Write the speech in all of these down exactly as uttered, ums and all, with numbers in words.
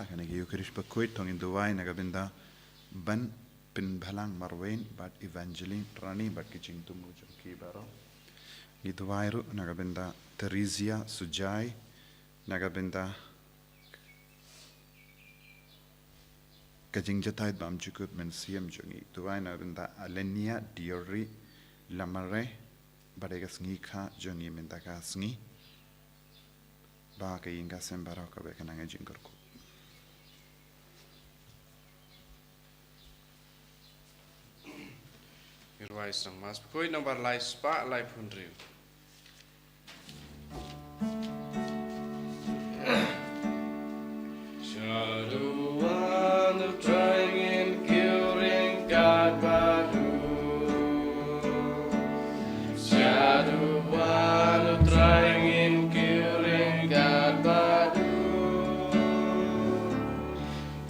Kane ka Eucharist bakhuid to ngin duwai na ka bynta ban pynbhalang Marweiñ bad Evangeline Rani bad ki jingthmu jong ki baroh. Ngi duwai ruh na ka bynta Theresia Sujai, na ka bynta ka jingjahthait bymjukut mynsiem jong ngi. Duwai na ka bynta Alenia Diori Lamare bad ka sngi kha jong ngi mynta ka sngi. Ba ka ïing ka sem baroh kaba ka nang jingkyrkhu. Ngi rwai sdang Mass bakhuid nombar lai spah laiphew hynriew. Shaduwan u Trai ngin kiew ryngkat bad u. Shaduwan u Trai ngin kiew ryngkat bad u.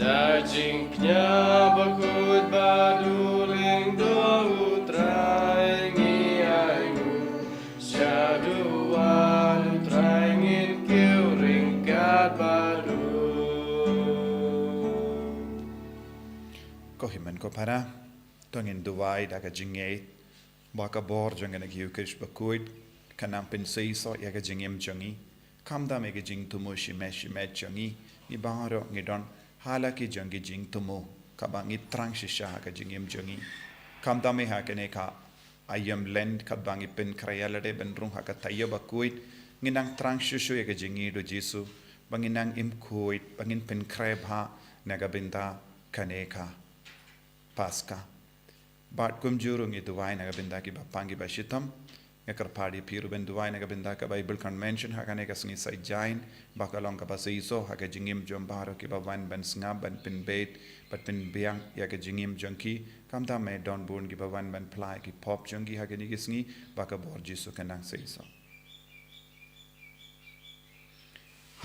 Da jingkñia bakhuid bad u lyngdoh u Trai ngi ai nguh. Shaduwan u Trai ngin kiew ryngkat bad u. Ko hynmen ko para, to ngin duwai da ka jingngeit ba ka bor jong kane ka Eucharist bakhuid kan nang pynseisoh ïa ka jingim jong ngi. Khamtam ïa ka jingthmu shimet shimet jong ngi, ngi baroh ngi don ha la ki jong ki jingthmu kaba ngi thrang shisha ha ka jingim jong ngi. Khamtam ïa ha kane ka aïom Lent kaba ngi pynkhreh ïa lade ban rung ha ka taïew bakhuid, ngi nang thrang shuh shuh ïa ka jingïeit u Jisu ba ngi nang im khuid, ba ngin pynkhreh bha na ka bynta kane ka Paska. Bad kumjuh ruh ngi duwai na ka bynta kiba pang kiba shitom. Nga kyrpad ïa phi ruh ban duwai na ka bynta ka Bible Convention ha kane ka sngi Saitjaiñ, ba ka long kaba seisoh ha ka jingim jong baroh kiba wan ban sngap, ban pynbeit bad pynbiang ïa ka jingim jong ki. Khamtam ïa don bun kiba wan ban phla ïa ki pop jong ki ha kine ki sngi, ba ka bor Jisu kan nang seisoh.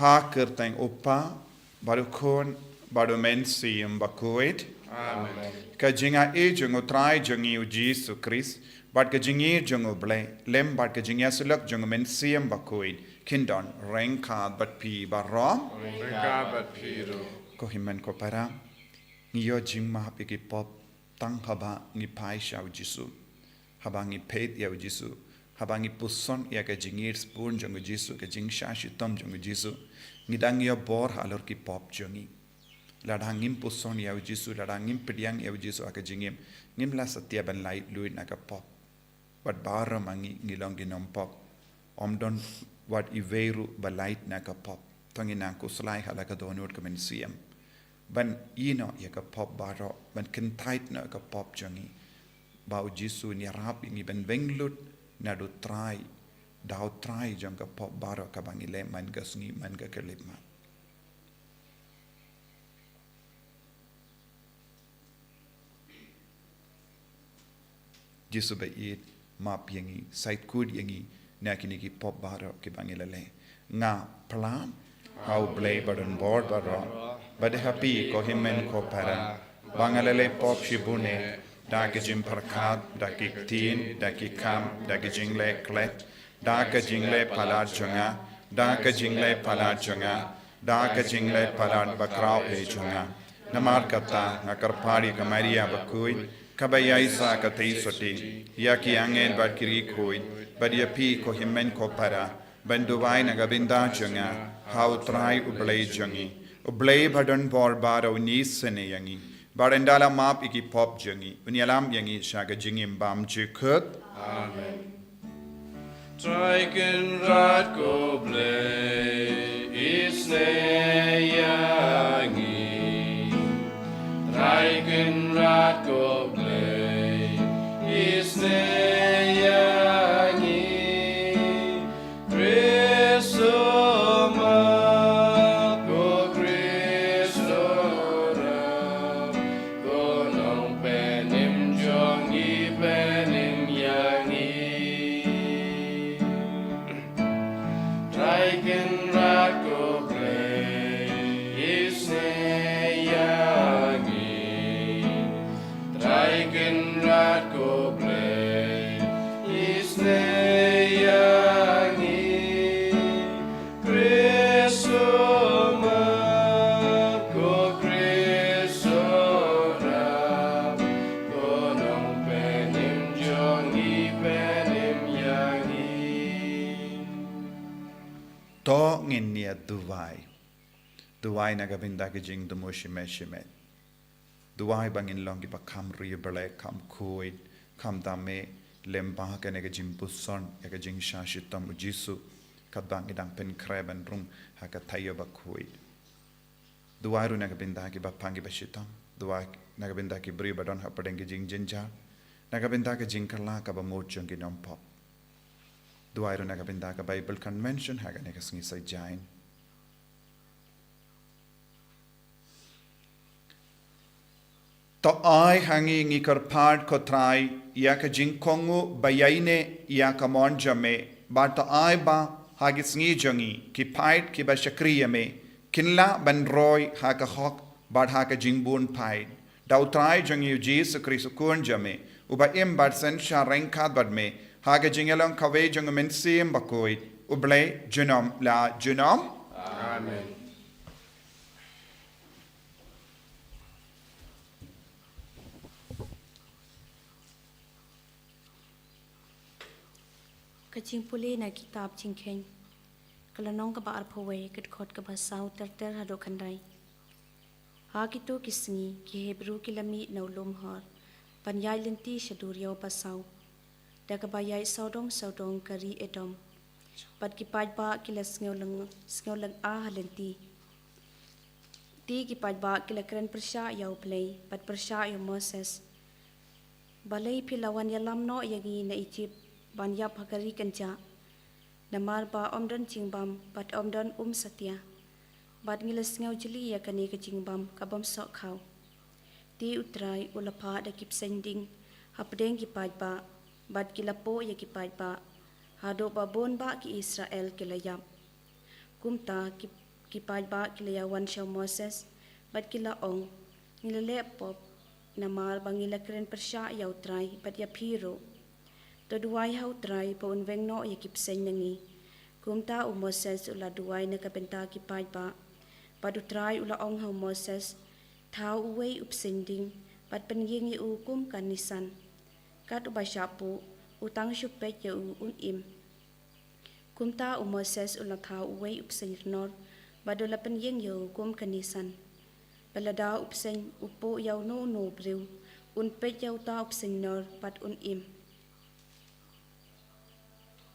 Ha ka kyrteng u Kpa bad u Khun bad u Mynsiem Bakhuid. Amen. Ka jingaiei jong u Trai jong ngi u Jisu Khrist bad ka jingïeit jong u Blei lem bad ka jingïasyllok jong u Mynsiem Bakhuid kin don ryngkat bad phi baroh. Ryngkat bad phi ruh. Ko hynmen ko para, ngi ïoh jingmap ïa ki pop tang haba ngi phai sha u Jisu, haba ngi peit ïa u Jisu, haba ngi puson ïa ka jingïeit sbun jong u Jisu, ka jingshah shitom jong u Jisu, ngi dang ïoh bor halor ki pop jong ngi. Lada ngim puson ïa u Jisu, lada ngim pdiang ïa u Jisu ha ka jingim, ngim lah satia ban lait luid na ka pop. Bad baroh ma ngi ngi long ki nongpop. Ym don wat iwei ruh ba lait na ka pop. To ngin nang khuslai ha la ka dohnud ka mynsiem ban ïehnoh ïa ka pop baroh, ban kyntait noh ïa ka pop jong ngi. Ba u Jisu un ïarap ïa ngi ban weng lut naduh u Trai, da u Trai jong ka pop baroh kaba ngi leh man ka sngi, man ka khyllipmat. Jisu ba ïeit, map ïa ngi, sait kut ïa ngi na kine ki pop baroh kiba ngi la leh. Nga phla ha u Blei ba don bor baroh, bad ha phi ko hynmen ko para, ba nga la leh pop shibun eh, da ka jingpyrkhat, da ki ktien, da ki kam, da ka jingleh klet, da ka jingleh palat jong nga, da ka jingleh palat jong nga, da ka jingleh palat bakhraw eh jong nga. Namar kata nga kyrpad ïa ka Maria bakhuid, kaba ïaishah katei sotti, ïa ki angel bad ki riewkhuid, bad ïa phi ko hynmen ko para, ban duwai na ka bynta jong nga ha u Trai u Blei jong ngi. U Blei ba don bor baroh un isynei ïa ngi, bad un da la map ïa ki pop jong ngi, un ïalam ïa ngi sha ka jingim bymjukut. Amen. Trai Kynrad ko Blei, isynei ïa ngi. Trai Kynrad ko Blei, isynei ïa ngi. Khrist u map, ko Khrist u rap, ko Nongpynim jong ngi, pynim ïa ngi. Trai Kynrad ko Blei, isynei ïa ngi. Trai Kynrad ko Blei, isynei ïa ngi. Khrist u map, To ngin ïa duwai. Duwai na ka bynta ki jingthmu shimet shimet. Duwai ba ngin long kiba kham ri bale, kham khuid, kham tame, lem bad kane ka jingpuson ïa ka jingshah shitom u Jisu, katba ngi dang pynkhreh ban rung ha ka taïew bakhuid. Duwai ruh na ka bynta kiba pang kiba shitom. Duwai na ka bynta ki briew ba don hapdeng ki jingjynjar. Na ka bynta ka jingkylla kaba mut jong ki nongpop. Duwai ruh na ka bynta ka Bible Convention ha kane ka sngi Saitjaiñ. To ai ha ngi, ngi kyrpad ko Trai, ïa ka jingkohnguh ba ïaineh ïa ka mon jong me, bad to ai ba ha ki sngi jong ngi ki paid kiba shakri ïa me kin lah ban roi ha ka hok bad ha ka jingbun paid. Da u Trai jong ngi u Jisu Khrist u Khun jong me, uba im bad synshar ryngkat bad me ha ka jingïalong kawei jong u Mynsiem Bakhuid, U Blei junom la junom. Amen. Ka jingpule na kitab Jingkheiñ, ka lynnong kaba arphew wei, ka dkhot kaba saw ter ter haduh khyndai. Ha kito ki sngi ki Hebru ki la mih na u lum Hor ban ïaid lynti sha duriaw basaw, da kaba ïaid sawdong sawdong ka ri Edom. Bad ki paidbah ki la sngew leng, sngew leng ah ha lynti. Te ki paidbah ki la kren pyrshah ïa U Blei bad pyrshah ïa u Moses. Balei phi la wan ïalam noh ïa ngi na Ijipt ban ïap ha ka ri kynjah? Namar ba ym don jingbam bad ym don um satia, bad ngi la sngew jli ïa kane ka jingbam ka bym soh khaw. Te U Trai u la phah da ki bseiñ ding hapdeng ki paidbah, bad ki la poh ïa ki paidbah, haduh ba bun bah ki Israel ki la ïap. Kumta ki, ki paidbah ki la ïawan sha u Moses bad ki la ong, ngi la leh pop, namar ba ngi la kren pyrshah ïa U Trai bad ïa phi ruh. To duwai ha U Trai ba un weng noh ïa ki bseiñ na ngi. Kumta u Moses u la duwai na ka bynta ki paidbah. Bad U Trai u la ong ha u Moses, thaw uwei u bseiñ ding bad pynïeng ïa u kum ka nisan. Kat uba shah buh, u tang shu peit ïa u un im. Kumta u Moses u la thaw uwei u bseiñ rnor bad u la pynïeng ïa u kum ka nisan. Bad lada u bseiñ u buh ïa uno uno u briew, un peit ïa uta u bseiñ rnor bad un im.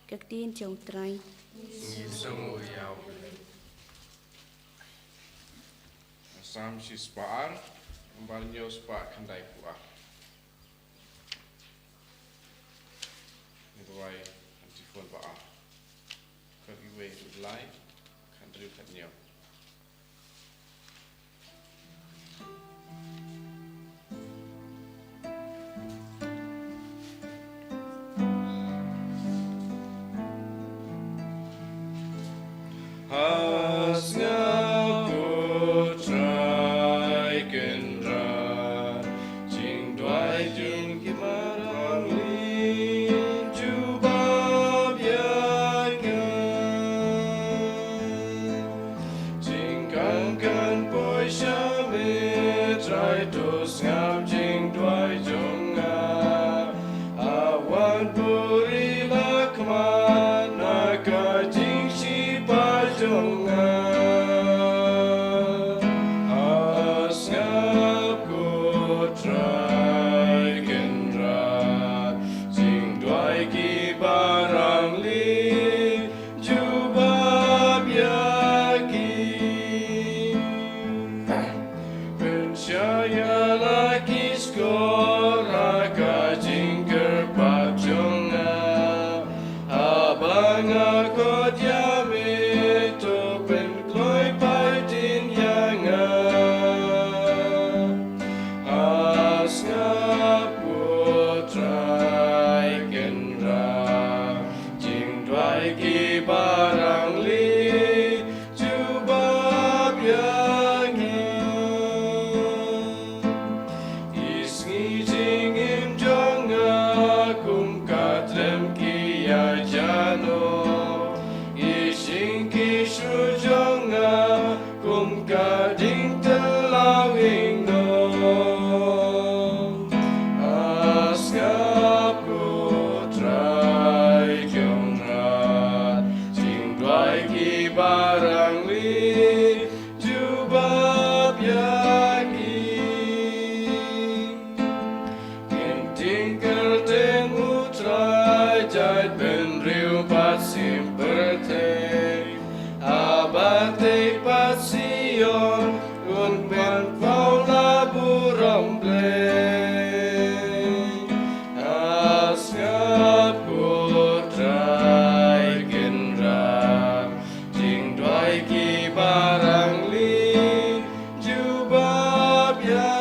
Ka ktien jong U Trai. Ngi sngew ïa U Blei. Salm shispah ar, nambar hynñiew spah khyndaiphew ar. Ngi duwai antiphon ba ar. Khat iwei, lai, khat hynriew, khat hynñiew. Ha sngap ko Trai Kynrad, jingduwai jong ki marwei jubab ïa ka. Jingkyrkhu kan poi sha me Trai, to sngap jingduwai jong nga. Awan buri la khmat na ka jingshipai jong nga. Ha sngap ko Trai Kynrad, jingduwai ki barangli jubab ïa ki. Pynshai ïa la ki shkor ha ka jingkyrpad jong nga. Haba nga khot ïa me, to Arangli jubab ïa ki. Kin tieng kyrteng U Trai jait bynriew pat shim pyrthei. Haba tei pat Sion un pynpaw la burom Blei. Ha sngap ko Trai Kynrad, jingduwai ki barangli jubab ïa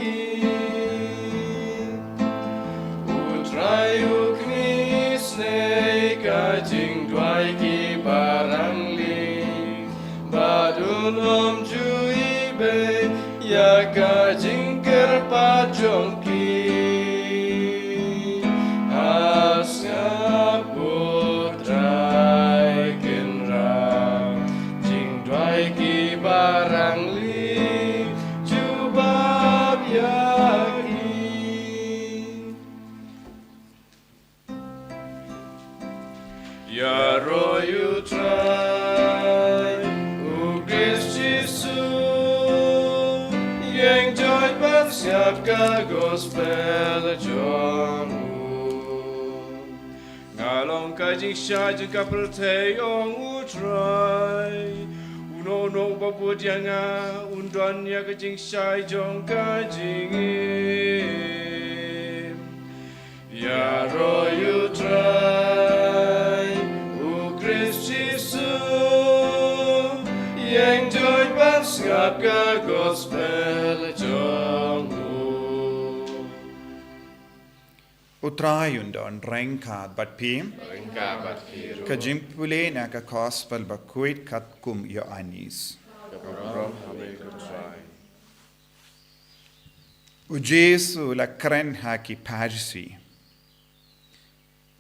ki. U Trai u kmie sngewbha ka jingduwai ki barangli, bad un ym ju ibeiñ ïa ka jingkyrpad jong ki. Ha sngap ko Trai Kynrad, jingduwai ki barangli jubab ïa ki. Ïaroh ïa U Trai, U Khrist Jisu, ïeng jot ban sngap ka gospel jong u. Nga long ka jingshai jong ka pyrthei, ong U Trai. Uno uno uba bud ïa nga un don ïa ka jingshai jong ka jingim. Ïaroh ïa U Trai, U Khrist Jisu, ïeng jot ban sngap ka gospel jong u. U Trai un don ryngkat bad phi. Ryngkat bad phi ruh. Ka jingpule na ka gospel bakhuid katkum u Ïoannis. Ka burom ha me ko Trai. U Jisu u la kren ha ki Pharisi.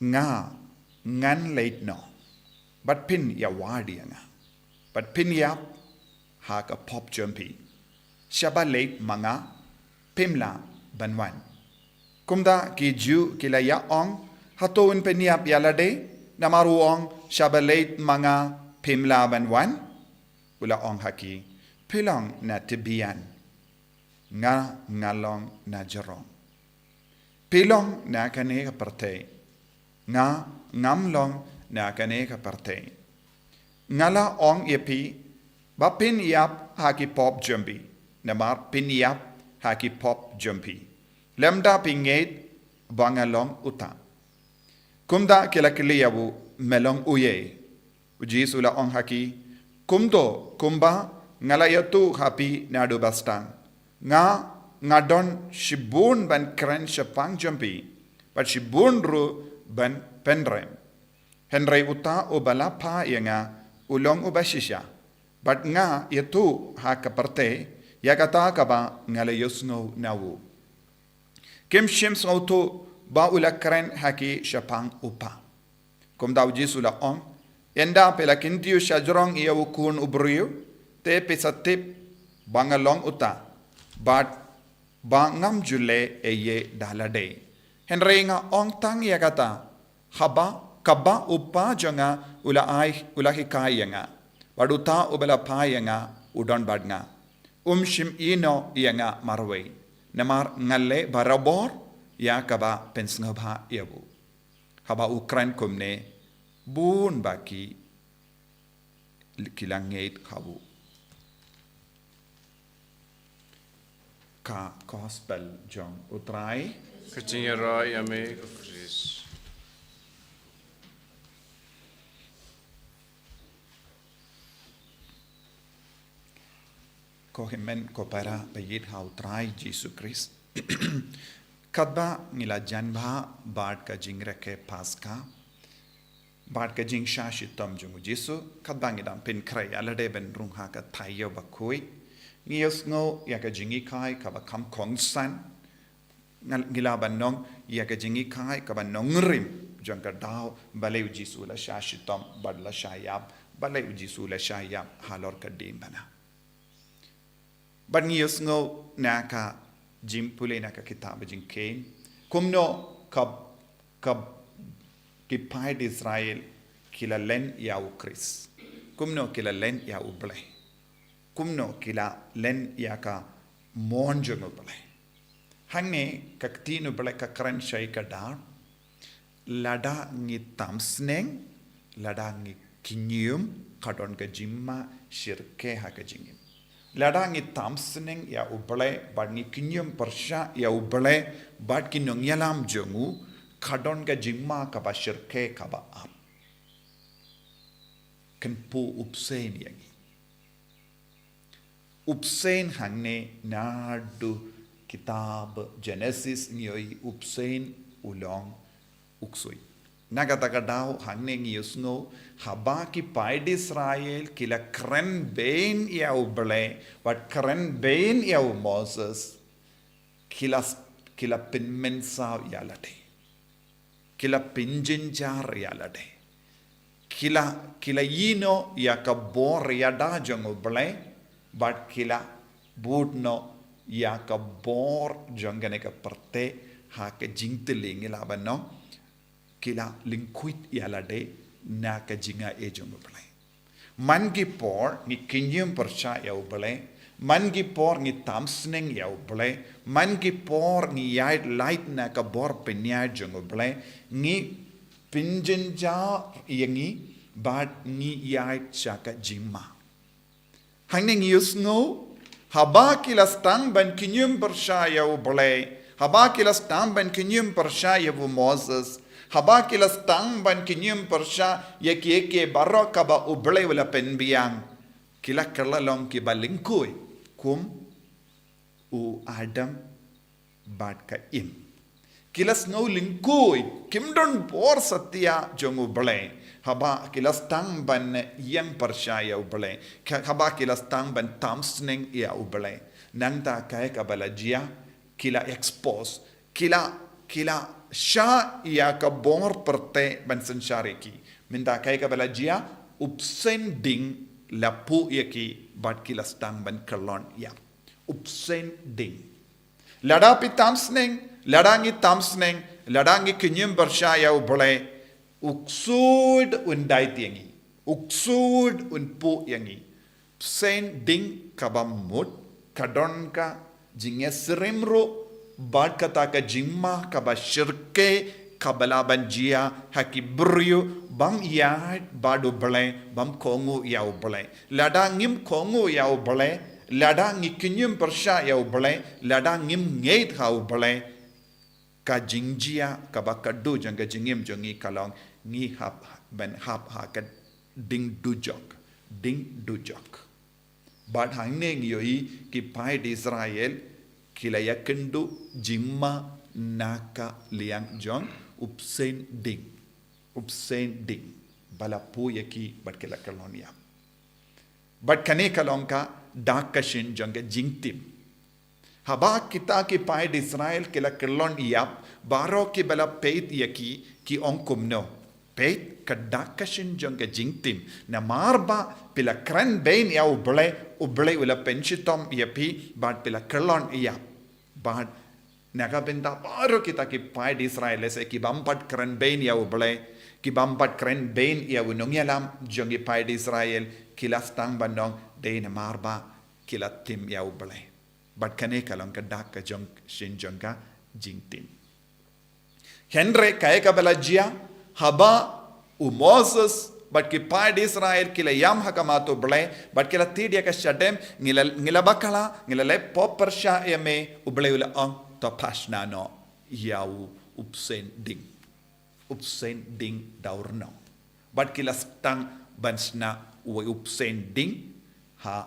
Nga, ngan leit noh, bad phin ïa wad ïa nga, bad phin ïap ha ka pop jong phi. Shaba leit ma nga, phim lah ban wan. Kumta ki Jiw ki la ïa ong, hato un pynïap ïa lade? Namar u ong, shaba leit ma nga, phim lah ban wan. U la ong ha ki, phi long na tbian, nga, nga long na jrong. Phi long na kane ka pyrthei, nga, ngam long na kane ka pyrthei. Nga la ong ïa phi, ba phin ïap ha ki pop jong phi, namar phin ïap ha ki pop jong phi. Lymda phi ngeit ba nga long uta. Kumta ki la kylli ïa u, me long uei? U Jisu u la ong ha ki, kumto kumba nga la ïathuh ha phi naduh ba sdang. Nga, nga don shibun ban kren shaphang jong phi, bad shibun ruh ban pynrem. Hynrei uta uba la phah ïa nga, u long uba shisha, bad nga ïathuh ha ka pyrthei ïa kata kaba nga la ïohsngew na u. Kim shym sngewthuh ba u la kren ha ki shaphang u Kpa. Kumta u Jisu u la ong, ynda phi la kyntiew shajrong ïa u Khun u briew, te phi sa tip ba nga long uta, bad ba ngam ju leh ei ei da lade. Hynrei nga ong tang ïa kata, haba, kaba u Kpa jong nga u la ai, u la hikai ïa nga, bad uta uba la phah ïa nga u don bad nga. Um shym ïehnoh ïa nga marwei, namar nga leh barabor ïa kaba pynsngewbha ïa u. Haba u kren kumne, bun ba ki, ki la ngeit ha u. Ka gospel jong u Trai. Ka jingïaroh ïa me ko Khrist. Ko hynmen ko para ba ïeit ha u Trai Jisu Khrist. Katba ngi la jan bha bad ka jingrakhe Paskha, bad ka jingshah shitom jong u Jisu, katba ngi dang pynkhreh ïa lade ban rung ha ka taïew bakhuid, ngi ïohsngew ïa ka jinghikai kaba kham kongsan. Ngal-, ngi lah ban ong ïa ka jinghikai kaba nongrim jong ka daw balei u Jisu u la shah shitom bad u la shah ïap, balei u Jisu u la shah ïap halor ka diengphna. Bad ngi ïohsngew na ka jingpule na ka kitab Jingkheiñ, kumno ka, ka ki paid Israel ki la len ïa u Khrist. Kumno ki la len ïa U Blei? Kumno ki la len ïa ka mon jong U Blei? Hangne ka ktien U Blei ka kren shai ka dap, lada ngi tam sneng, lada ngi kñium, ka don ka jingma shyrkhei ha ka jingim. Lada ngi tam sneng ïa U Blei, bad ngi kñium pyrshah ïa U Blei, bad ki nongïalam jong u, ka don ka jingma kaba shyrkhei kaba ap. Kan pynpoi u bseiñ ïa ngi. U bseiñ hangne naduh kitab Genesis ngi ïohi u bseiñ u long u ksuid. Na kata ka daw hangne ngi ïohsngew haba ki paid Israel ki la kren beiñ ïa U Blei, bad kren beiñ ïa u Moses, ki la, ki la pynmynsaw ïa lade. Ki la pynjynjar ïa lade. Ki la, ki la ïehnoh ïa ka bor ïada jong U Blei, bad ki la bud noh ïa ka bor jong kane ka pyrthei ha ka jingtylli, ngi lah ban ong, ki la lyngkhuid ïa lade na ka jingaiei jong U Blei. Man ki por ngi kñium pyrshah ïa U Blei, man ki por ngi tam sneng ïa U Blei, man ki por ngi ïaid lait na ka bor pynïaid jong U Blei, ngi pynjynjar ïa ngi bad ngi ïaid sha ka jingma. Hangne ngi ïohsngew, haba ki la sdang ban kñium pyrshah ïa U Blei, haba ki la sdang ban kñium pyrshah ïa u Moses, haba ki la sdang ban kñium pyrshah ïa kiei kiei baroh kaba U Blei u la pynbiang, ki la kylla long kiba lyngkhuid kum u Adam bad ka Im. Ki la sngew lyngkhuid, kim don bor satia jong U Blei, haba ki la sdang ban ïeng pyrshah ïa U Blei, ka-, haba ki la sdang ban tam sneng ïa U Blei. Nangta kaei kaba la jia, ki la expose, ki la, ki la shah ïa ka bor pyrthei ban synshar ïa ki. Mynta kaei kaba la jia, u bseiñ ding la poi ïa ki bad ki la sdang ban kyllon ïap. U bseiñ ding. Lada phi tam sneng, lada ngi tam sneng, lada ngi kñium pyrshah ïa U Blei, u ksuid un dait ïa ngi, u ksuid un poi ïa ngi. Bseiñ ding kaba mut, ka don ka jingïasyriem ruh, bad kata ka jingma kaba shyrkhei, kaba lah ban jia ha ki briew bym ïaid bad U Blei, bym kohnguh ïa U Blei. Lada ngim kohnguh ïa U Blei, lada ngi kñium pyrshah ïa U Blei, lada ngim ngeit ha U Blei, ka jingjia kaba khadduh jong ka jingim jong ngi ka long ngi hap, ban hap ha ka ding dujok, ding dujok. Bad hangne ngi ïohi ki paid Israel ki la ïakynduh jingma na ka liang jong u bseiñ ding, u bseiñ ding ba la poi ïa ki bad ki la kyllon ïap. Bad kane ka long ka dak ka shin jong ka jingtim. Haba kita ki paid Israel ki la kyllon ïap, baroh kiba la peit ïa ki, ki ong kumno? Peit ka dak ka shin jong ka jingtim. Namar ba phi la kren beiñ ïa U Blei, U Blei u la pynshitom ïa phi, bad phi la kyllon ïap. Bad na ka bynta baroh kita ki paid Israel, lehse ki bym pat kren beiñ ïa U Blei, ki bym pat kren beiñ ïa u nongïalam jong ki paid Israel, ki la sdang ban ong dei namar ba ki la tim ïa U Blei. Bad kane ka long ka dak ka jong shin jong ka jingtim. Hynrei kaei kaba la jia, haba u Moses bad ki paid Israel ki la ïam ha khmat U Blei, bad ki la tied ïa ka shadem, ngi la, ngi la bakla, ngi la leh pop pyrshah ïa me, U Blei u la ong, to pashna noh ïa u, u bseiñ ding. U bseiñ ding da u rnong. Bad ki la sdang ban shna uwei u bseiñ ding, ha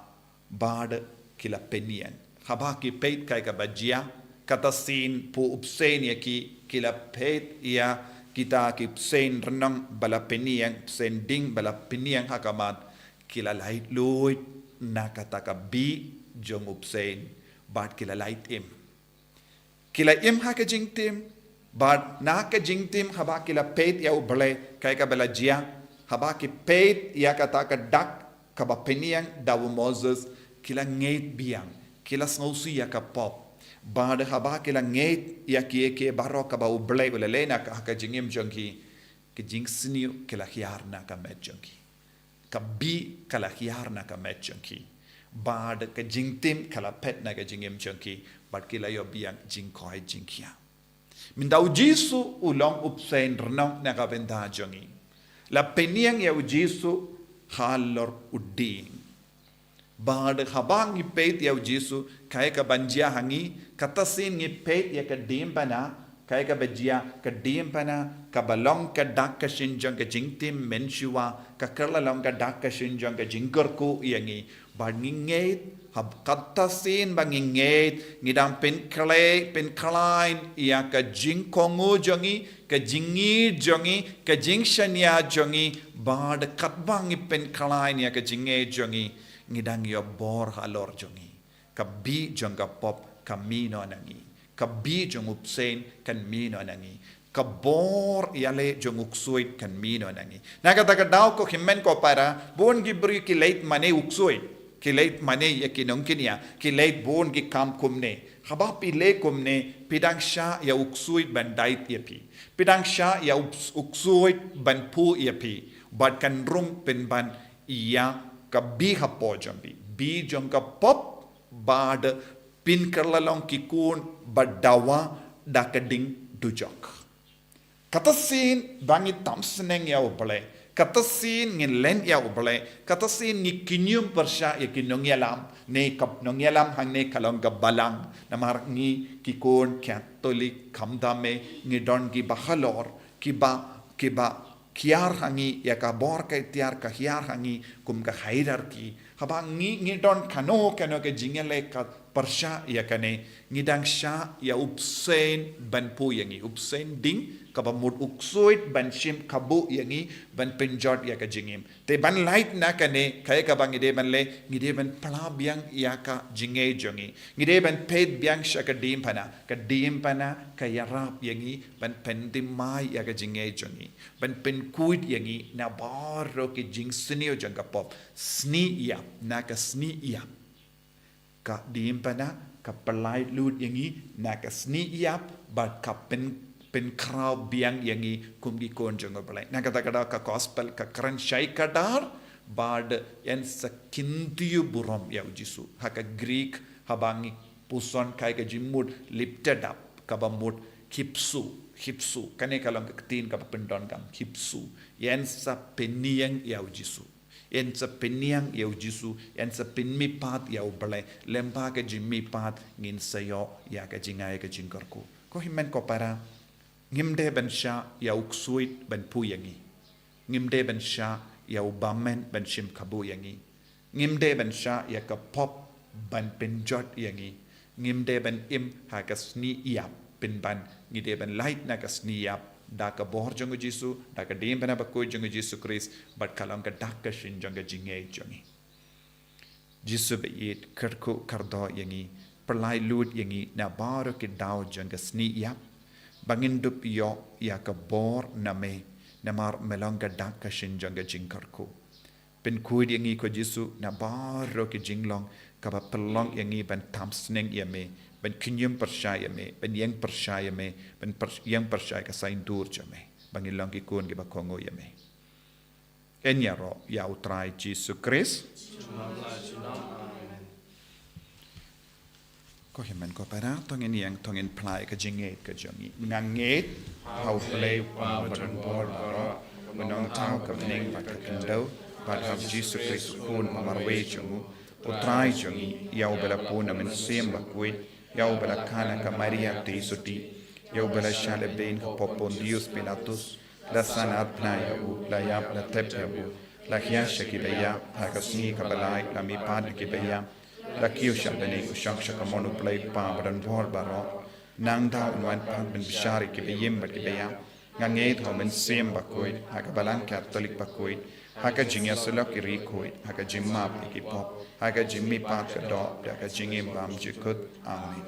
bad ki la pynïeng. Haba ki peit kaei kaba jia, kata sien poi u bseiñ ïa ki, ki la peit ïa kita ki bseiñ rnong ba la pynïeng, bseiñ ding ba la pynïeng ha khmat, ki la laitluid na kata ka bih jong u bseiñ, bad ki la lait im. Ki la im ha ka jingtim, bad na ka jingtim haba ki la peit ïa U Blei, kaei kaba la jia, haba ki peit ïa kata ka dak kaba pynïeng da u Moses, ki la ngeit biang, ki la sngewsih ïa ka pop. Bad haba ki la ngeit ïa kiei kiei baroh kaba U Blei u la leh na ka, ha ka jingim jong ki, ka jingsniew ka la hiar na ka met jong ki. Ka bih ka la hiar na ka met jong ki. Bad ka jingtim ka la phet na ka jingim jong ki. Bad ki la ïoh biang jingkoit jingkhiah. Mynta u Jisu u long u bseiñ rnong na ka bynta jong ngi. La pynïeng ïa u Jisu halor u dieng. Bad haba ngi peit ïa u Jisu, kaei kaba jia ha ngi, kata sien ngi peit ïa ka diengphna, kaei kaba jia ka diengphna, kaba long ka dak ka shin jong ka jingtim mynshuwa, ka kylla long ka dak ka shin jong ka jingkyrkhu ïa ngi. Bad ngi ngeit, haba kata sien ba ngi ngeit, ngi dang pynkhlaiñ, pynkhlaiñ ïa ka jingkohnguh jong ngi, ka jingïeit jong ngi, ka jingshaniah jong ngi, bad katba ngi pynkhlaiñ ïa ka jingngeit jong ngi, ngi dang ïoh bor halor jong ngi. Ka bih jong ka pop ka mih noh na ngi. Ka bih jong u bseiñ kan mih noh na ngi. Ka bor ïaleh jong u ksuid kan mih noh na ngi. Na kata ka daw ko hynmen ko para, bun ki briew ki leit mane u ksuid. Ki leit mane ïa ki nongkynïa, ki leit bun ki kam kumne. Haba phi leh kumne, phi dang shah ïa u ksuid ban dait ïa phi. Phi dang shah ïa u, u ksuid ban phuh ïa phi. Bad kan rung pynban ïa ka bih hapoh jong phi. Bih jong ka pop bad pynkylla long ki khun ba dawa da ka ding dujok. Kata sien ba ngi tam sneng ïa u Blei. Kata sien ngin len ïa u Blei. Kata sien ngi kynjum pyrshah ïa ki nongïalam. Ne ka nongïalam hangne ka long ka balang. Namar ngi ki khun Katholik khamtam eh ngi don kiba halor, kiba, kiba hiar ha ngi, ïa ka bor ka iktiar ka hiar ha ngi, kum ka hierarchy. Haba ngi, ngi don kano, kano ka jingïaleh ka pyrshah ïa kane, ngi dang shah ïa u bseiñ ban phuh ïa ngi, u bseiñ ding, kaba mut u ksuid ban shim kabu ïa ngi, ban pynjot ïa ka jingim. Te ban lait na kane, kaei kaba ngi dei ban leh, ngi dei ban pla biang ïa ka jingngeit jong ngi. Ngi dei ban peit biang sha ka diengphna, ka diengphna ka ïarap ïa ngi, ban pynthymmai ïa ka jingngeit jong ngi. Ban pynkhuid ïa ngi na baroh ki jingsniew jong ka pop. Sniew ïap, na ka sniew ïap. Ka diengphna, ka pyllait lut ïa ngi, na ka sniew ïap, bad ka pyn, pynkhraw biang ïa ngi, kum ki khun jong u Blei. Na kata ka daw ka gospel, ka kren shai kdar, bad yn sa kyntiew burom ïa u Jisu. Ha ka Greek, haba ngi puson kaei ka jingmut lifted up, kaba mut khipsu, khipsu. Kane ka long ka ktien kaba pyndonkam, khipsu. Yn sa pynïeng ïa u Jisu. Yn sa pynïeng ïa u Jisu, yn sa pynmihpat ïa u Blei, lyngba ka jingmihpat ngin sa ïoh ïa ka jingai ka jingkyrkhu. Ko hynmen ko para, ngim dei ban shah ïa u ksuid ban phuh ïa ngi. Ngim dei ban shah ïa u bymmen ban shim kabu ïa ngi. Ngim dei ban shah ïa ka pop ban pynjot ïa ngi. Ngim dei ban im ha ka sniew ïap pynban, ngi dei ban lait na ka sniew ïap, da ka bor jong u Jisu, da ka diengphna bakhuid jong u Jisu Khrist, bad ka long ka dak ka shin jong ka jingngeit jong ngi. Jisu ba ïeit, kyrkhu kyrdoh ïa ngi, pyllait lut ïa ngi na baroh ki daw jong ka sniew ïap, ba ngin dup ïoh ïa ka bor na me, namar me long ka dak ka shin jong ka jingkyrkhu. Pynkhuid ïa ngi ko Jisu na baroh ki jinglong kaba pynlong ïa ngi ban tam sneng ïa me, ban kynjum pyrshah ïa me, ban ïeng pyrshah ïa me, ban pyr, ïeng pyrshah ïa ka saiñdur jong me, ba ngin long ki khun kiba kohnguh ïa me. Yn ïaroh ïa u Trai Jisu Khrist. Ko hynmen ko para, to ngin ïeng, to ngin pyllait ka jingngeit ka jong ngi. Nga ngeit ha u Blei u Kpa badonbor baroh, u nongthaw ka bneng bad ka khyndew, bad ha u Jisu Khrist u Khun ba marwei jong u, u Trai jong ngi, ïa uba la bun na Mynsiem Bakhuid, ïa uba la kha na ka Maria Theisotti, ïa uba la shah lehbeiñ hapoh Pontius Pilatus, la san arphylla ïa u, la ïap, la thep ïa u, la hiar sha kiba ïap, ha ka sngi kaba lai la mihpat na kiba ïap, la kiew sha bneng, u shong sha ka mon u Blei u Kpa badonbor baroh. Nangta un wan pat ban bishar ïa kiba im bad kiba ïap. Nga ngeit ha u Mynsiem Bakhuid, ha ka Balang Katholik bakhuid, ha ka jingïasyllok ïa ki riewkhuid, ha ka jingmap ïa ki pop, ha ka jingmihpat ka doh, ha ka jingim bymjukut. Amen.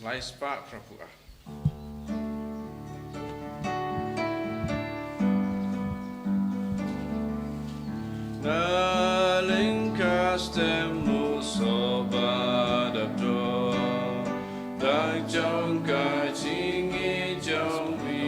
Lai spah phra phew ar. Na lyngkar step u soh ba dap dor, da jong ka jingïeit jong phi.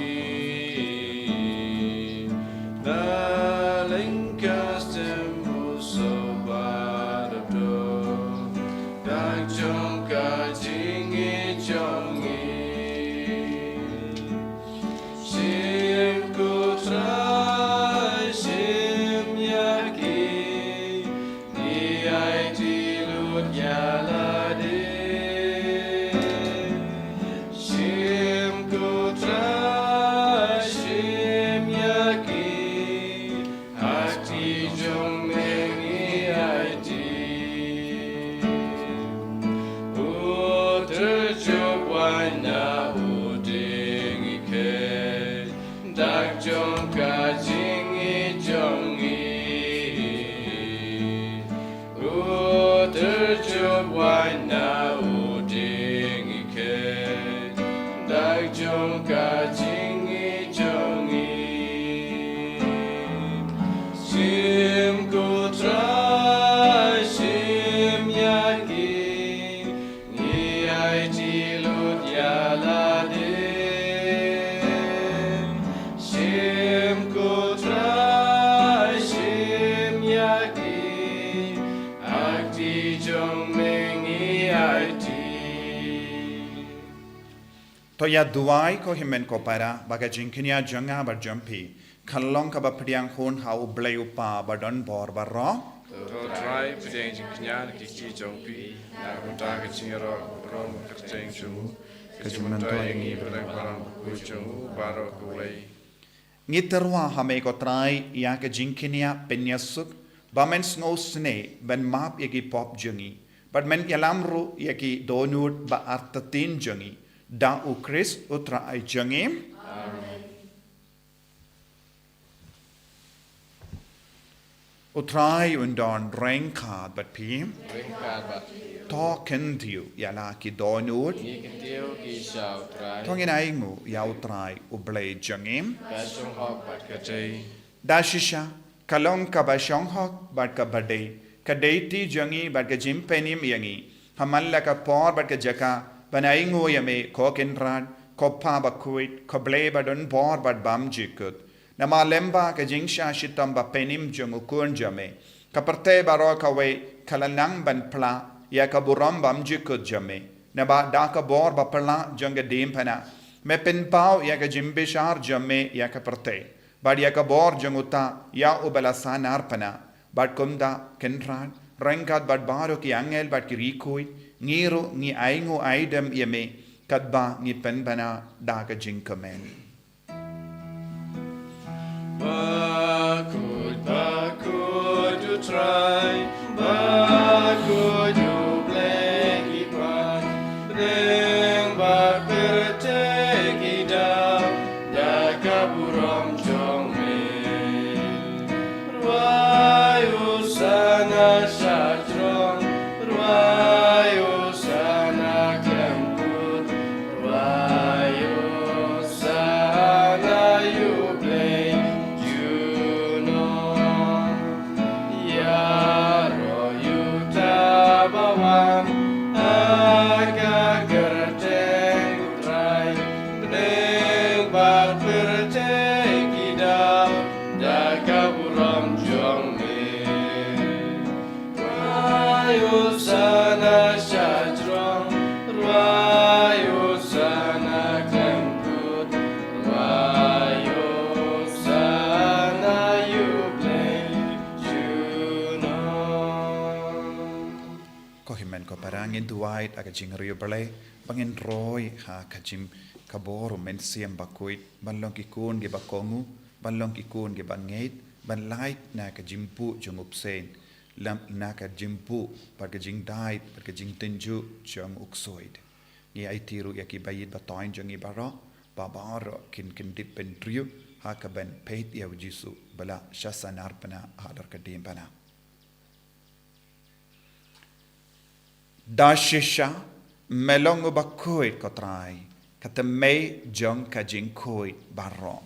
Ti jong me ngi aiti. U tyrjup wai na u ding i khe. Dak jong ka jingïeit jong ngi. U tyrjup wai na u ding i khe. Dak jong ka jingïeit jong ngi. Shim ko Trai, shim ïa ki, ngi aiti lut ïa lade. Shim ko Trai, shim ïa ki, ha kti jong me ngi aiti. To ïa duwai ko hynmen ko para, ba ka jingkñia jong nga bad jong phi kan long kaba pdiang hun ha U Blei U Kpa ba don bor baroh. To Trai, pdiang jingkñia na ki kti jong phi na ka bynta ka jingïaroh u burom kyrteng jong u, ka jingmyntoi ïa ngi bad ïa ki balang bakhuid jong u baroh kawei. Ngi tyrwa ha me ko Trai ïa ka jingkñia pynïasuk, ba men sngewsynei ban map ïa ki pop jong ngi, bad men ïalam ruh ïa ki dohnud ba artatien jong ngi. Da U Khrist U Trai jong ngi. Amen. U Trai un don ryngkat bad phi. Ryngkat bad phi. To kyntiew ïa la ki dohnud. Ngi kyntiew ki sha U Trai. To ngin ainguh ïa U Trai U Blei jong ngi. Ka shong hok bad ka dei. Da shisha, ka long kaba shong hok bad kaba dei, ka dei kti jong ngi bad ka jingpynim ïa ngi, ha man la ka por bad ka jaka, ban ainguh ïa me ko Kynrad, ko Kpa bakhuid, ko Blei ba don bor bad bymjukut. Namar lem bad ka jingshah shitom ba pynim jong U Khun jong me, ka pyrthei baroh kawei ka la nang ban pla ïa ka burom bymjukut jong me. Naba da ka bor ba pla jong ka diengphna, me pynpaw ïa ka jingbishar jong me ïa ka pyrthei, bad ïa ka bor jong uta ïa uba la sahnarphna. Bad kumta Kynrad, ryngkat bad baroh ki angel bad ki riewkhuid, ngi ruh ngi ainguh aidem ïa me, katba ngi pynbna da ka jingkmen. Bakhuid, bakhuid U Trai, bakhuid U Blei ki paid, bneng bad pyrthei ki daw da ka burom jong me. Rwai Hosana sha jrong, rwai Hosana khlem kut, rwai Hosana ïa U Blei junom. Ïaroh ïa uta ba wan ha ka kyrteng U Trai, bneng bad pyrthei ki daw da ka burom jong me. Rwai Hosana sha jrong, rwai Hosana khlem kut, rwai Hosana ïa U Blei junom. Ko hynmen ko para, ngin duwai ha ka jingriewblei, ba ngin roi ha ka jing ka bor U Mynsiem Bakhuid, ban long ki khun kiba kohnguh, ban long ki khun kiba ngeit, ban lait na ka jingbuh jong u bseiñ, lem na ka jingbuh bad ka jingdait bad ka jingtynjuh jong u ksuid. Ngi aiti ruh ïa ki ba ïeit ba thoiñ jong ngi baroh, ba baroh kin kyndit bynriew ha kaban peit ïa U Jisu ba la shah sahnarphna halor ka diengphna. Da shisha, me long uba khuid ko Trai, ka thymmei jong ka jingkhuid baroh.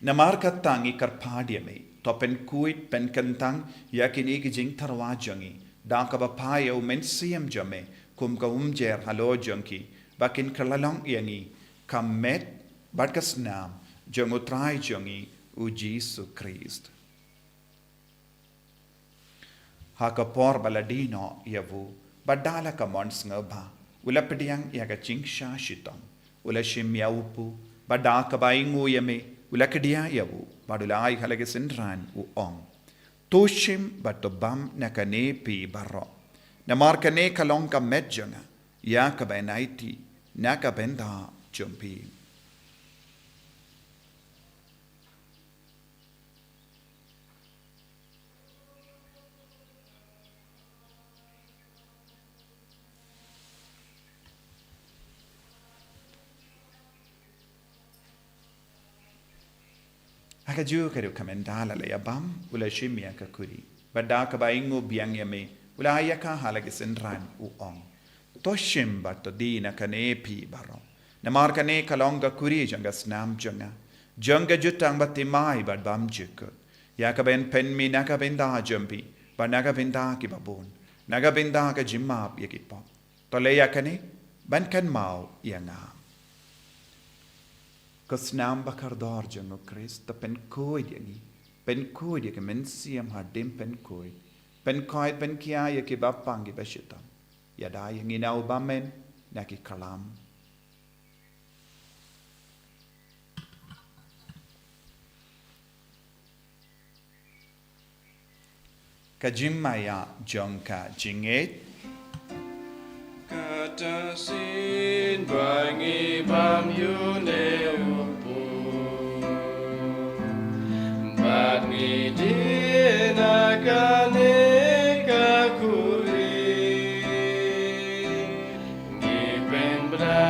Namar kata ngi kyrpad ïa me, to pynkhuid pynkyntang ïa kine ki jingtyrwa jong ngi, da kaba phai ïa U Mynsiem jong me kum ka umjer halor jong ki, ba kin kylla long ïa ngi ka met bad ka snam jong U Trai jong ngi U Jisu Khrist. Ha ka por ba la die noh ïa u, bad da la ka mon sngewbha, u la pdiang ïa ka jingshah shitom, u la shim ïa u pop, bad da kaba ainguh ïa me, u la kdiah ïa u, bad u la ai ha la ki synran, u ong: To shim bad to bam na kane phi baroh. Namar kane ka long ka met jong nga, ïa kaban aiti na ka bynta jong phi. Ha kajuh ka rukom, ynda la leit ïabam, u la shim ïa ka kuri. Bad da kaba ainguh biang ïa me, u la ai ïa ka ha la ki synran, u ong: To shim bad to die na kane phi baroh. Namar kane ka long ka kuri jong ka snam jong nga, jong ka jutang bathymmai bad bymjukut, ïa kaba yn pynmih na ka bynta jong phi bad na ka bynta kiba bun, na ka bynta ka jingmap ïa ki pop. To leh ïa kane ban kynmaw ïa nga. Ka snam bakordor jong u Khrist, to pynkhuid ïa ngi, pynkhuid ïa ki mynsiem hadien pynkhuid, pynkhuid pynkhia ïa kiba pang kiba shitom. Ïada ïa ngi na u bymmen na ki khlam. Ka jingmaïa jong ka jingngeit. Kata shisien ba ngi bam ïa une u pud, bad ngi die na kane ka kuri, ngi pynbna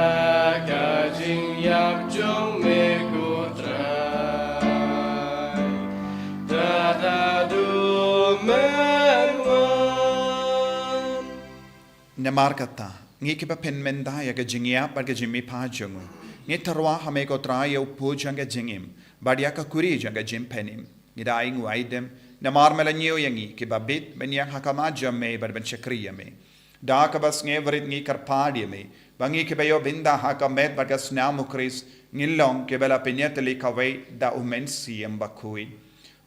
ka jingïap jong me, ko Trai, da haduh mynwan. Namar kata, ngi kiba pynmynta ïa ka jingïap bad ka jingmihpat jong u, ngi tyrwa ha me, ko Trai, ïa u pud jong ka jingim bad ïa ka kuri jong ka jingpynim. Ngi da ainguh aidem namar me la ñiew ïa ngi kiba bit ban ïeng ha khmat jong me bad ban shakri ïa me. Da kaba sngewrit ngi kyrpad ïa me ba ngi kiba ïoh bynta ha ka met bad ka snam u Khrist, ngin long kiba la pynïatylli kawei da u Mynsiem Bakhuid.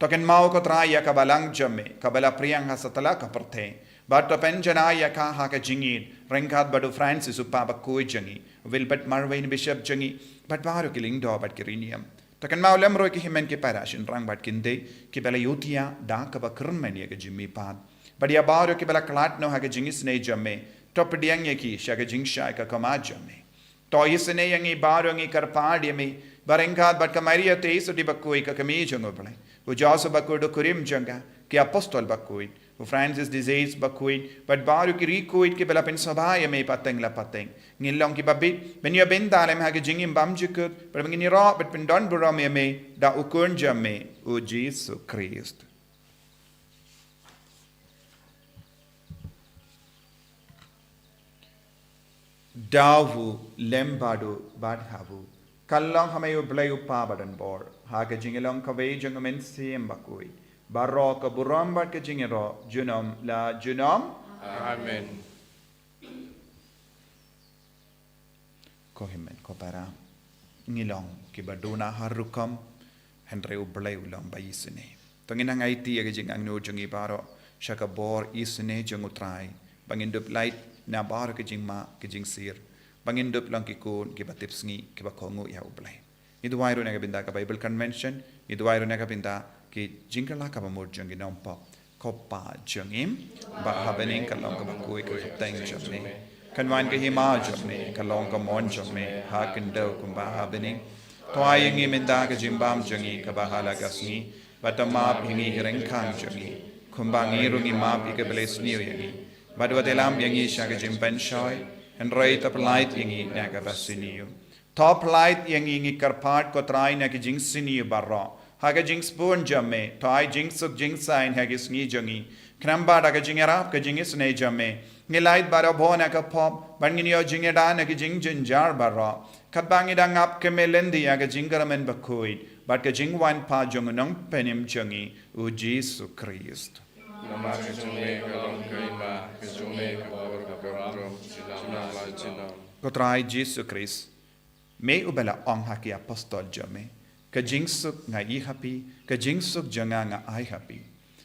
To kynmaw, ko Trai, ïa ka balang jong me kaba la pdiang ha satlak ka pyrthei, bad to pynjanai ïa ka ha ka jingïeid ryngkat bad u Francis, u Pape bakhuid jong ngi, u Wilbert Marwein, u Bishop jong ngi, bad baroh ki lyngdoh bad ki riewniam. To kynmaw lem ruh ïa ki hynmen ki para shynrang bad kynthei kiba la ïohthiah da kaba kyrmen ïa ka jingmihpat, bad ïa baroh kiba la khlad noh ha ka jingisynei jong me, to pdiang ïa ki sha ka jingshai ka khmat jong me. To isynei ïa ngi baroh, ngi kyrpad ïa me ba ryngkat bad ka Maria Theisotti bakhuid, ka kmie jong u Blei, u Joseph bakhuid u kurim jong ka, ki apostol bakhuid, u Francis de Sales bakhuid, bad baroh ki riewkhuid kiba la pynsngewbha ïa me pateng la pateng, ngin long kiba bit ban ïoh bynta lem ha ka jingim bymjukut, bad ba ngin ïaroh bad pyndonburom ïa me da u Khun jong me, u Jisu Khrist. Da u lem bad u bad ha u, ka long ha me u Blei u Kpa badonbor, ha ka jingïalong kawei jong u Mynsiem Bakhuid, baroh ka burom bad ka jingïaroh junom la junom. Amen. Ko hynmen ko para, ngi long kiba duna ha rukom, hynrei u Blei u long ba isynei. To ngin nang aiti ïa ka jingangnud jong ngi baroh sha ka bor isynei jong u Trai, ba ngin dup lait na baroh ka jingma ka jingsir, ba ngin dup long ki khun kiba tipsngi, kiba kohnguh ïa u Blei. Ngi duwai ruh na ka bynta ka Bible Convention, ngi duwai ruh na ka bynta ki jingkylla kaba mut jong ki nongpop. Ko Pa jong ngi ba ha bneng, ka long kaba khuid ka kyrteng jong me. Kan wan ka hima jong me, ka long ka mon jong me ha khyndew kumba ha bneng. To ai ïa ngi mynta ka jingbam jong ngi kaba ha la ka sngi, bad to map ïa ngi ki ryngkang jong ngi, kumba ngi ruh ngi map ïa kiba leh sniew ïa ngi. Bad wat ïalam ïa ngi sha ka jingpynshoi, hynrei to pyllait ïa ngi na kaba sniew. To pyllait ïa ngi, ngi kyrpad ko Trai, na ki jingsniew baroh. Ha ka jingsbun jong me, to ai jingsuk jingsaiñ ha ki sngi jong ngi. Khnang ba da ka jingïarap ka jingisynei jong me, ngin lait barabor na ka pop, bad ngin ïoh jingïada na ki jingjynjar baroh, katba ngi dang ap kmie lynti ïa ka jingkyrmen bakhuid bad ka jingwan pat jong u Nongpynim jong ngi, u Jisu Khrist. Namar ka jong me ka long ka hima, ka jong me ka bor, ka burom, junom la junom. Ko Trai Jisu Khrist, me uba la ong ha ki apostol jong me, ka jingsuk nga ai ha phi, ka jingsuk jong nga nga ai ha phi.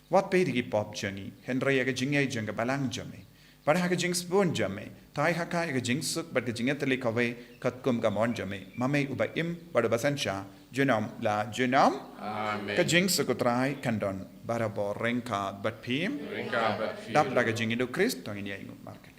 Wat peit ïa ki pop jong ngi, hynrei ïa ka jingngeit jong ka balang jong me. Bad ha ka jingsbun jong me, to ai ha ka ïa ka jingsuk bad ka jingïatylli kawei katkum ka mon jong me, ma me uba im bad uba synshar junom la junom. Amen. Ka jingsuk u Trai kan don barabor ryngkat bad phi. Ryngkat bad phi. Dap da ka jingïeit u Khrist, to ngin ïa ïnguh markylliang.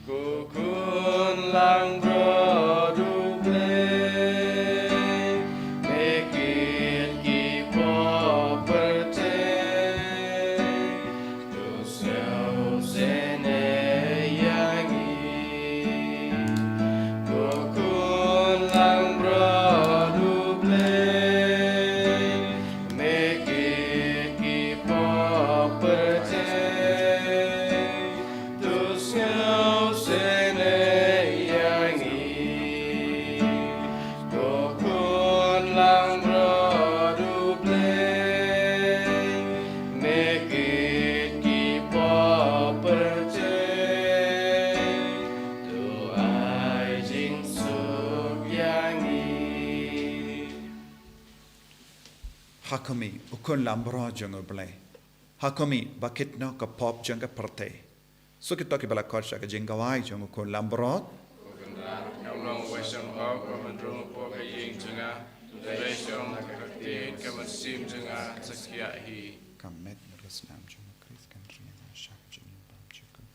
Ko Khun langbrot U Blei, me kit ki pop pyrthei, to sngewsynei Kum i u khun lambrot jong U Blei. Ha kum i ba kit noh ka pop jong ka pyrthei. Suk ito ki ba la khot sha ka jingkawai jong u khun lambrot. Kam met ka snam jong u Khrist kan ri na sha ka jingim bam jukut.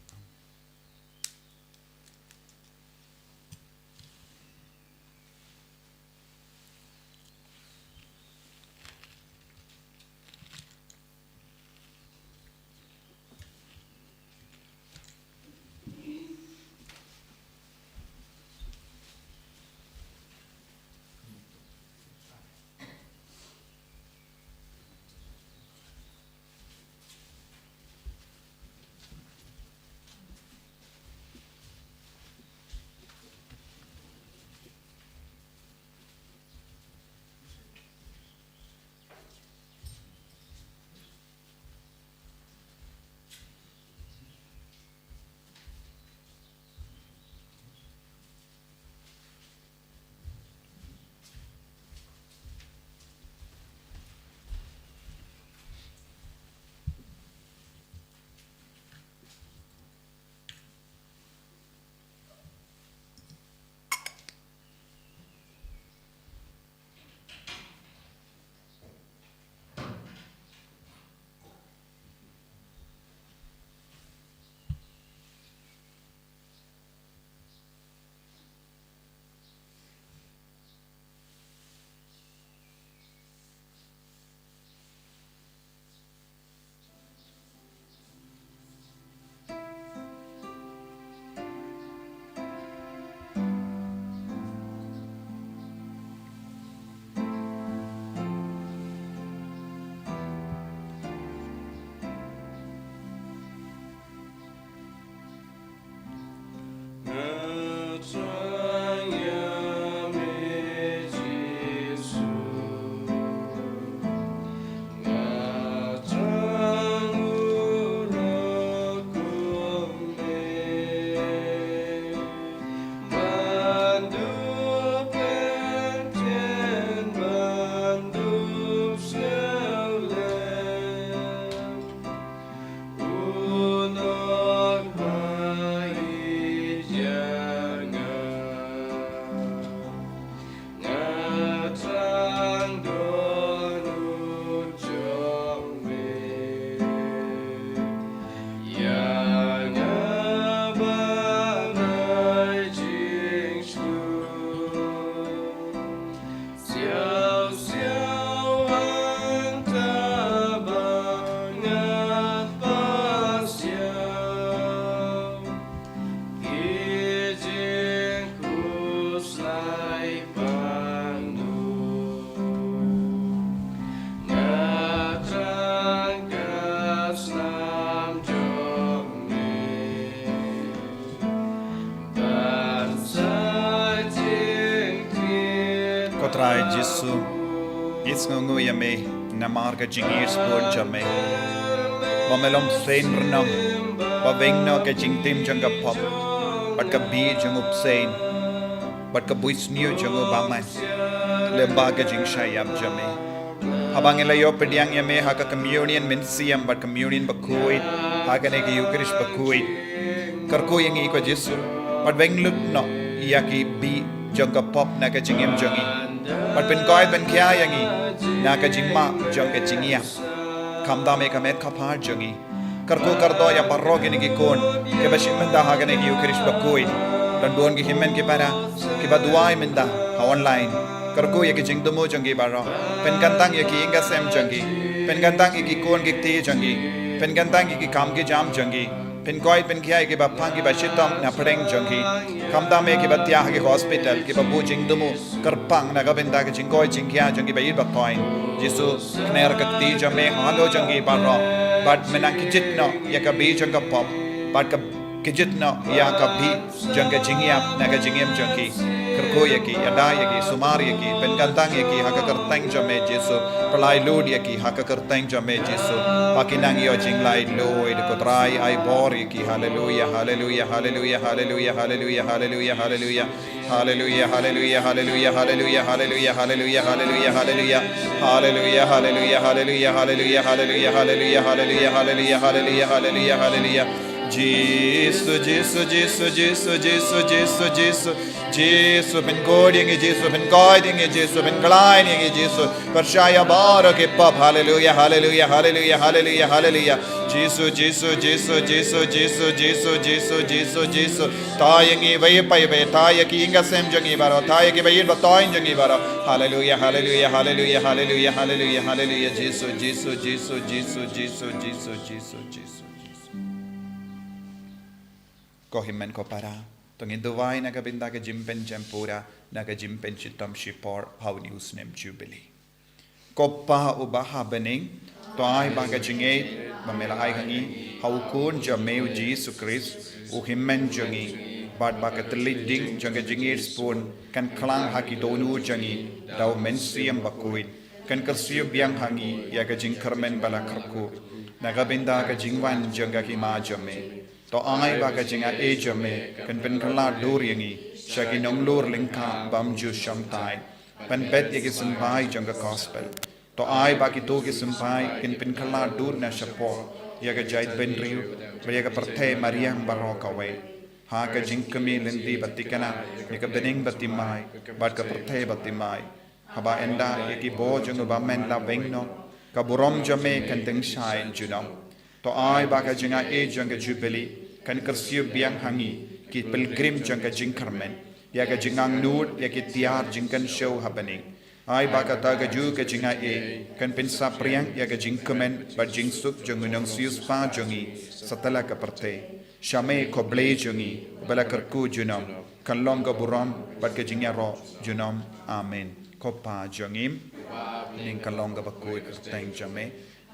Ko Trai Jisu, ngi sngewnguh ïa me namar ka jingïeit bun jong me. Ba me long bseiñ rnong, ba weng noh ka jingtim jong ka pop, bad ka bih jong u bseiñ, bad ka buit sniew jong u bymman lyngba ka jingshah ïap jong me. Haba ngi la ïoh pdiang ïa me ha ka communion mynsiem bad communion bakhuid, ha kane ka Eucharist bakhuid, kyrkhu ïa ngi ko Jisu, bad weng lut noh ïa ki bih jong ka pop na ka jingim jong ngi, bad pynkoit pynkhia ïa ngi na ka jingmah jong ka jingïap. Khamtam ïa ka met ka phad jong ngi. Kyrkhu kyrdoh ïa baroh kine ki khun kiba shim bynta ha kane ka Eucharist bakhuid. Don bun ki hynmen ki para kiba duwai mynta ha online. Kyrkhu ïa ki jingthmu jong ki baroh. Pynkyntang ïa ki ïing ki sem jong ki. Pynkyntang ïa ki khun ki kti jong ki. Pynkyntang ïa ki kam ki jam jong ki. Pynkoit pynkhia ïa kiba pang kiba shitom na pdeng jong ki. Khamtam ïa kiba thiah ha ki hospital, kiba buh jingthmu kyrpang na ka bynta ka jingkoit jingkhiah jong kiba ïeit ba thoiñ. Jisu, kner ka kti jong me halor jong ki baroh, bad me nang kjit noh ïa ka bih jong ka pop, bad ka Ki jied noh ïa ka bih jong ka jingïap na ka jingim jong ki. Kyrkhu ïa ki, ïada ïa ki, sumar ïa ki, pynkyntang ïa ki ha ka kyrteng jong me Jisu. Pynlait lut ïa ki ha ka kyrteng jong me Jisu. Ba kin nang ïoh jinglaitluid, ko Trai, ai bor ïa ki. Haleluia, haleluia, haleluia, haleluia, haleluia, haleluia, haleluia. Hallelujah, hallelujah, hallelujah, hallelujah, hallelujah, hallelujah, hallelujah. Hallelujah, hallelujah, hallelujah, hallelujah, hallelujah, hallelujah, hallelujah, hallelujah, hallelujah, hallelujah. Jisu, Jisu, Jisu, Jisu, Jisu, Jisu, Jisu. Jisu, pynkoit ïa ngi Jisu, pynkoit ïa ngi Jisu, pynkylla ïa ngi Jisu. Pyrshah ïa baroh ki pop. Hallelujah, hallelujah, hallelujah, hallelujah, hallelujah. Jisu, Jisu, Jisu, Jisu, Jisu, Jisu, Jisu, Jisu, Jisu. Thaw ïa ngi baieit baieit, thaw ïa ki ïing ki sem jong ngi baroh, thaw ïa ki baieit ba thoiñ jong ngi baroh. Hallelujah, hallelujah, hallelujah, hallelujah, hallelujah, hallelujah. Jisu, Jisu, Jisu, Jisu, Jisu, Jisu, Jisu, Jisu. Ko hynmen ko para, to ngin duwai na ka bynta ka jingpynshitom pura, na ka jingpynshitom shipor ha une u snem Jubilee. Ko Pa uba ha bneng, to ai ba ka jingïeit ba me la ai ha ngi ha u Khun jong me u Jisu Khrist, u hynmen jong ngi, bad ba ka thylliej ding jong ka jingïeit sbun kan khlang ha ki dohnud jong ngi da u Mynsiem Bakhuid, kan kyrsiew biang ha ngi ïa ka jingkyrmen ba la kyrkhu na ka bynta ka jingwan jong ka hima jong me. To ai ba ka jingaiei jong me kan pynkylla dur ïa ngi sha ki nonglor lyngkha bymjukshongthait, pynbeit ïa ki symbai jong ka gospel. To ai ba kito ki symbai kin pynkylla dur na shapoh ïa ka jaitbynriew bad ïa ka pyrthei mariang baroh kawei, ha ka jingkmie lynti ba thikna ïa ka bneng ba thymmai bad ka pyrthei ba thymmai. Haba ynda ïa ki bor jong u bymman la weng noh, ka burom jong me kan tyngshaiñ junom. To ai ba ka jingaiei jong ka Jubilee kan kyrsiew biang ha ngi ki pilgrim jong ka jingkyrmen ïa ka jingangnud ïa ki tiar jingkynshew ha bneng. Ai ba kata kajuh ka jingaiei kan pynsaphriang ïa ka jingkmen bad jingsuk jong u nongsiewspah jong ngi satlak ka pyrthei. Sha me ko Blei jong ngi uba la kyrkhu junom, kan long ka burom bad ka jingïaroh junom. Amen. Ko Pa jong ngi, ha bneng, kan long kaba khuid ka kyrteng jong me,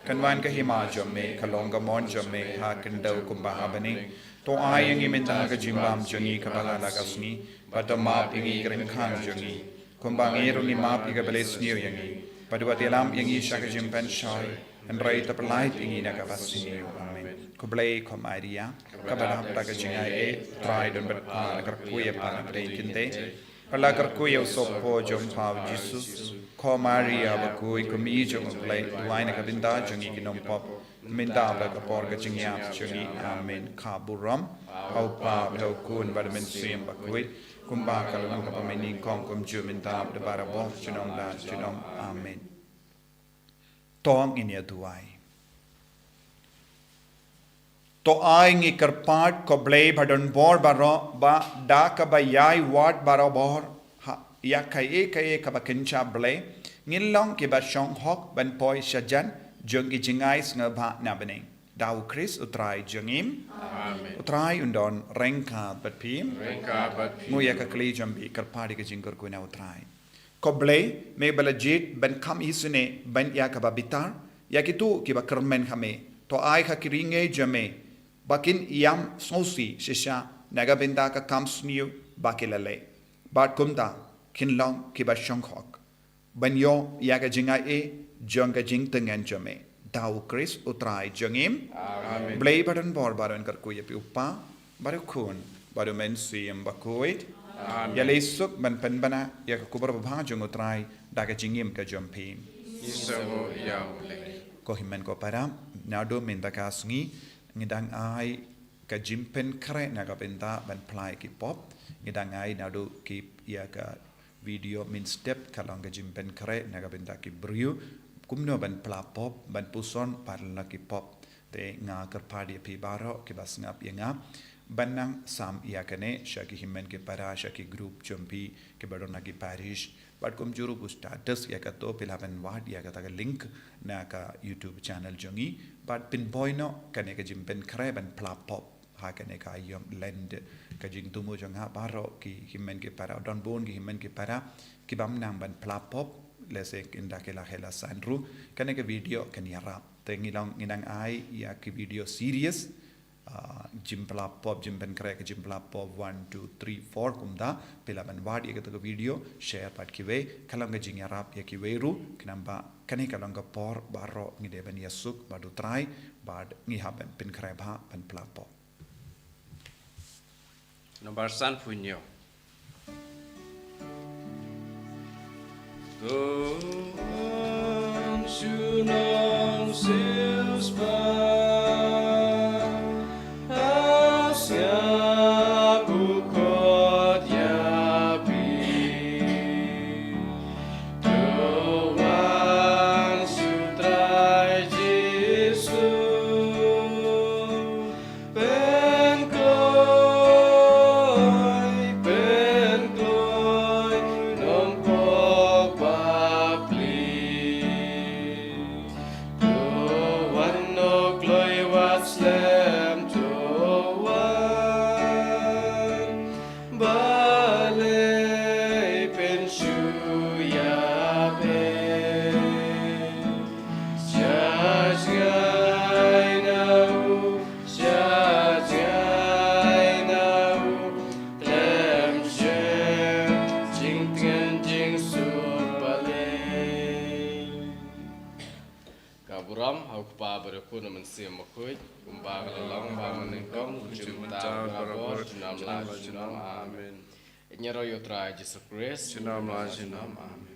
kan wan ka hima jong me, kan long ka mon jong me ha khyndew kumba ha bneng. To ai ïa ngi mynta ka jingbam jong ngi kaba la ka sngi, bad to map ïa ngi ki ryngkang jong ngi, kumba ngi ruh ngi map ïa kiba la sniew ïa ngi. Bad wat ïalam ïa ngi sha ka jingpynshoi, hynrei to pyllait ïa ngi na kaba sniew. Amen. Ko Blei, ko Maria kaba dap da ka jingaiei, Trai don bad pha, la kyrkhu ïa pha na pdeng kynthei, bad la kyrkhu ïa u sohpop jong pha u Jisu. Ko Maria bakhuid, ko Mei jong u Blei, duwai na ka bynta jong ngi ki nongpop, mynta bad ha ka por ka jingïap jong ngi. Amen. Ka burom ha u Pa bad ha u Khun bad ha u Mynsiem Bakhuid, kumba ka la long ha kaba mynnyngkong, kumjuh mynta bad barabor, junom la junom. Amen. To ngin ïa duwai. To ai ngi kyrpad ko Blei ba don bor baroh, ba da kaba ïai wad barabor ha ïa kaei kaei kaba kynja Blei, ngin long kiba shong hok ban poi shajan jong ki jingai sngewbha na bneng. Da u Khrist u Trai jong ngi. Amen. U Trai un don ryngkat bad phi. Ryngkat bad phi. Ngin ïa ka kli jong phi, kyrpad ïa ka jingkyrkhu na u Trai. Ko Blei, me ba la jied ban kham isynei ban ïa kaba bitar ïa kito kiba kyrmen ha me, to ai ha ki ri ngi jong me ba kin ïam sngewsih shisha na ka bynta ka kam sniew ba ki la leh, bad kumta kin long kiba shong hok ban ïoh ïa ka jingaiei jong ka jingtngen jong me. Da u Khrist u Trai jong ngi. Amen. Blei ba don bor baroh un kyrkhu ïa phi, u Pa bad u Khun bad u Mynsiem Bakhuid. Amen. Ïaleh suk ban pynbna ïa ka khubor babha jong u Trai da ka jingim ka jong phi. Ngin sa buh ïa u Blei. Ko hynmen ko para, naduh mynta ka sngi ngi dang ai ka jingpynkhreh na ka bynta ban phla ïa ki pop. Ngi dang ai naduh ki ïa ka video mynstep ka long ka jingpynkhreh na ka bynta ki briew kumno ban phla pop, ban puson pat la ki pop. Te nga kyrpad ïa phi baroh kiba sngap ïa nga ban nang sam ïa kane sha ki hynmen ki para, sha ki group jong phi kiba don ha ki parish. Bad kumjuh ruh u status ïa kato phi lah ban wad ïa kata ka link na ka YouTube channel jong ngi. Bad pynboi noh kane ka jingpynkhreh ban phla pop ha kane ka aïom lyndet. Ka jingthmu jong nga baroh ki hynmen ki para, don bun ki hynmen ki para ki bym nang ban phla pop, lehse ynda ki la heh la san ruh kane ka video kan ïarap. Te ngi long ngi nang ai ïa ki video series ah, jingpynlap pop, jingpynkhreh ka jingpynlap pop one, two, three, four, kumta phi lah ban wad ïa kata ka video, share bad kiwei, ka long ka jingïarap ïa kiwei ruh, khnang ba kane ka long ka por baroh ngi dei ban ïasuk bad U Trai, bad ngi hap ban pynkhreh bha ban pynlap pop. Nambar sanphew hynñiew. To wan shu nong siewspah, ha sngap u khot ïa phi. To wan shu Trai Jisu, pynkloi, pynkloi, nongpop bapli. To wan, nongkloi wat slem, to wan. Balei pynshu ïa phi? Sha jngai na u, sha jngai na u, khlem shem jingtngen jingsuk balei. Ka burom ha u Kpa bad u Khun, u Mynsiem Bakhuid, kumba ka la long ba mynnyngkong, kumjuh mynta, barabor, junom la junom. Amen. Ïaroh ïa U Trai Jisu Khrist. Junom la junom. Amen.